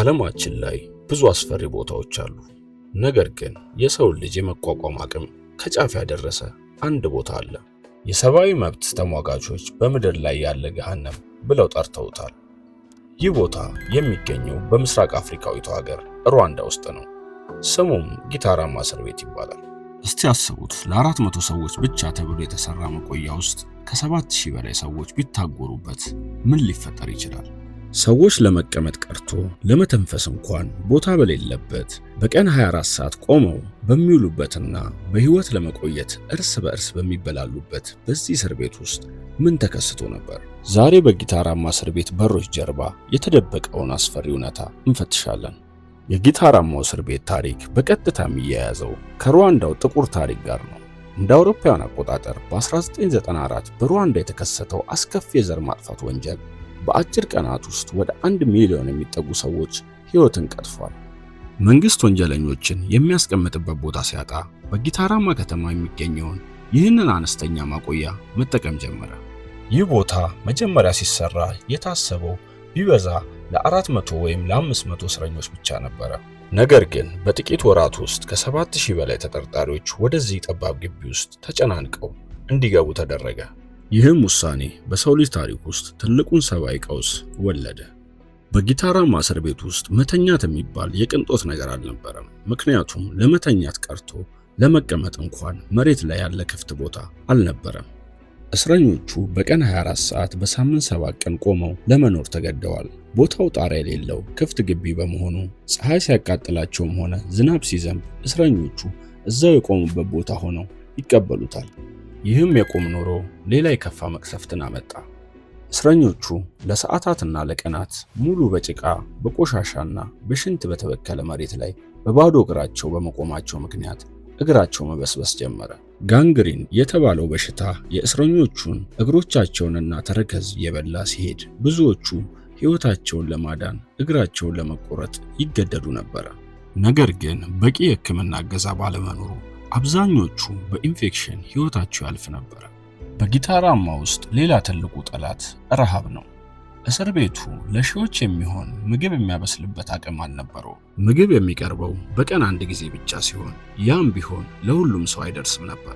ዓለማችን ላይ ብዙ አስፈሪ ቦታዎች አሉ። ነገር ግን የሰውን ልጅ የመቋቋም አቅም ከጫፍ ያደረሰ አንድ ቦታ አለ። የሰብአዊ መብት ተሟጋቾች በምድር ላይ ያለ ገሃነም ብለው ጠርተውታል። ይህ ቦታ የሚገኘው በምስራቅ አፍሪካዊቷ ሀገር ሩዋንዳ ውስጥ ነው። ስሙም ጊታራማ እስር ቤት ይባላል። እስቲ አስቡት፣ ለ400 ሰዎች ብቻ ተብሎ የተሰራ መቆያ ውስጥ ከ7000 በላይ ሰዎች ቢታጎሩበት ምን ሊፈጠር ይችላል? ሰዎች ለመቀመጥ ቀርቶ ለመተንፈስ እንኳን ቦታ በሌለበት፣ በቀን 24 ሰዓት ቆመው በሚውሉበትና በሕይወት ለመቆየት እርስ በእርስ በሚበላሉበት በዚህ እስር ቤት ውስጥ ምን ተከስቶ ነበር? ዛሬ በጊታራማ እስር ቤት በሮች ጀርባ የተደበቀውን አስፈሪ እውነታ እንፈትሻለን። የጊታራማው እስር ቤት ታሪክ በቀጥታ የሚያያዘው ከሩዋንዳው ጥቁር ታሪክ ጋር ነው። እንደ አውሮፓውያን አቆጣጠር በ1994 በሩዋንዳ የተከሰተው አስከፊ የዘር ማጥፋት ወንጀል በአጭር ቀናት ውስጥ ወደ 1 ሚሊዮን የሚጠጉ ሰዎች ሕይወትን ቀጥፏል። መንግስት ወንጀለኞችን የሚያስቀምጥበት ቦታ ሲያጣ በጊታራማ ከተማ የሚገኘውን ይህንን አነስተኛ ማቆያ መጠቀም ጀመረ። ይህ ቦታ መጀመሪያ ሲሰራ የታሰበው ቢበዛ ለ400 ወይም ለ500 እስረኞች ብቻ ነበረ። ነገር ግን በጥቂት ወራት ውስጥ ከ7000 በላይ ተጠርጣሪዎች ወደዚህ ጠባብ ግቢ ውስጥ ተጨናንቀው እንዲገቡ ተደረገ። ይህም ውሳኔ በሰው ልጅ ታሪክ ውስጥ ትልቁን ሰብአዊ ቀውስ ወለደ። በጊታራማ እስር ቤት ውስጥ መተኛት የሚባል የቅንጦት ነገር አልነበረም። ምክንያቱም ለመተኛት ቀርቶ ለመቀመጥ እንኳን መሬት ላይ ያለ ክፍት ቦታ አልነበረም። እስረኞቹ በቀን 24 ሰዓት፣ በሳምንት 7 ቀን ቆመው ለመኖር ተገደዋል። ቦታው ጣሪያ የሌለው ክፍት ግቢ በመሆኑ ፀሐይ ሲያቃጥላቸውም ሆነ ዝናብ ሲዘንብ እስረኞቹ እዛው የቆሙበት ቦታ ሆነው ይቀበሉታል። ይህም የቁም ኑሮ ሌላ የከፋ መቅሰፍትን አመጣ። እስረኞቹ ለሰዓታትና ለቀናት ሙሉ በጭቃ፣ በቆሻሻና በሽንት በተበከለ መሬት ላይ በባዶ እግራቸው በመቆማቸው ምክንያት እግራቸው መበስበስ ጀመረ። Gangrene የተባለው በሽታ የእስረኞቹን እግሮቻቸውንና ተረከዝ እየበላ ሲሄድ ብዙዎቹ ሕይወታቸውን ለማዳን እግራቸውን ለመቆረጥ ይገደዱ ነበረ። ነገር ግን በቂ የሕክምና እገዛ ባለመኖሩ አብዛኞቹ በኢንፌክሽን ሕይወታቸው ያልፍ ነበር። በጊታራማ ውስጥ ሌላ ትልቁ ጠላት ረሃብ ነው። እስር ቤቱ ለሺዎች የሚሆን ምግብ የሚያበስልበት አቅም አልነበረው። ምግብ የሚቀርበው በቀን አንድ ጊዜ ብቻ ሲሆን ያም ቢሆን ለሁሉም ሰው አይደርስም ነበር።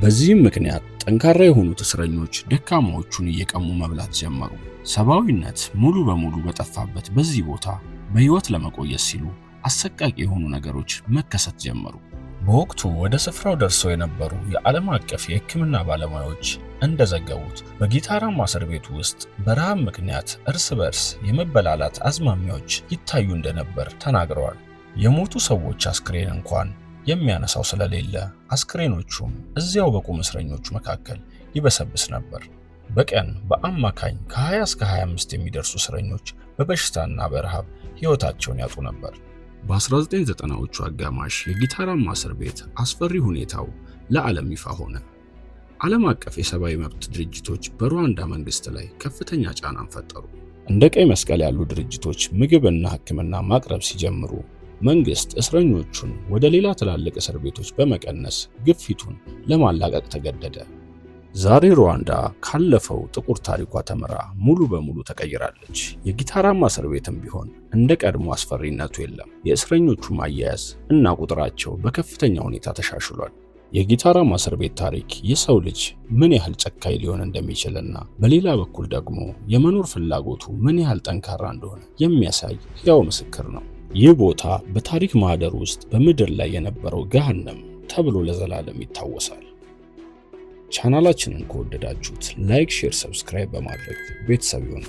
በዚህም ምክንያት ጠንካራ የሆኑት እስረኞች ደካማዎቹን እየቀሙ መብላት ጀመሩ። ሰብአዊነት ሙሉ በሙሉ በጠፋበት በዚህ ቦታ በሕይወት ለመቆየት ሲሉ አሰቃቂ የሆኑ ነገሮች መከሰት ጀመሩ። በወቅቱ ወደ ስፍራው ደርሰው የነበሩ የዓለም አቀፍ የሕክምና ባለሙያዎች እንደዘገቡት በጊታራማ እስር ቤት ውስጥ በረሃብ ምክንያት እርስ በርስ የመበላላት አዝማሚያዎች ይታዩ እንደነበር ተናግረዋል። የሞቱ ሰዎች አስክሬን እንኳን የሚያነሳው ስለሌለ አስክሬኖቹም እዚያው በቁም እስረኞቹ መካከል ይበሰብስ ነበር። በቀን በአማካኝ ከ20 እስከ 25 የሚደርሱ እስረኞች በበሽታና በረሃብ ሕይወታቸውን ያጡ ነበር። በ1990ዎቹ አጋማሽ የጊታራማ እስር ቤት አስፈሪ ሁኔታው ለዓለም ይፋ ሆነ። ዓለም አቀፍ የሰብአዊ መብት ድርጅቶች በሩዋንዳ መንግስት ላይ ከፍተኛ ጫናን ፈጠሩ። እንደ ቀይ መስቀል ያሉ ድርጅቶች ምግብና ሕክምና ማቅረብ ሲጀምሩ መንግስት እስረኞቹን ወደ ሌላ ትላልቅ እስር ቤቶች በመቀነስ ግፊቱን ለማላቀቅ ተገደደ። ዛሬ ሩዋንዳ ካለፈው ጥቁር ታሪኳ ተምራ ሙሉ በሙሉ ተቀይራለች። የጊታራማ እስር ቤትም ቢሆን እንደ ቀድሞ አስፈሪነቱ የለም። የእስረኞቹ አያያዝ እና ቁጥራቸው በከፍተኛ ሁኔታ ተሻሽሏል። የጊታራማ እስር ቤት ታሪክ የሰው ልጅ ምን ያህል ጨካኝ ሊሆን እንደሚችልና በሌላ በኩል ደግሞ የመኖር ፍላጎቱ ምን ያህል ጠንካራ እንደሆነ የሚያሳይ ሕያው ምስክር ነው። ይህ ቦታ በታሪክ ማህደር ውስጥ በምድር ላይ የነበረው ገሃነም ተብሎ ለዘላለም ይታወሳል። ቻናላችንን ከወደዳችሁት like፣ share፣ subscribe በማድረግ ቤተሰብ ይሁኑ።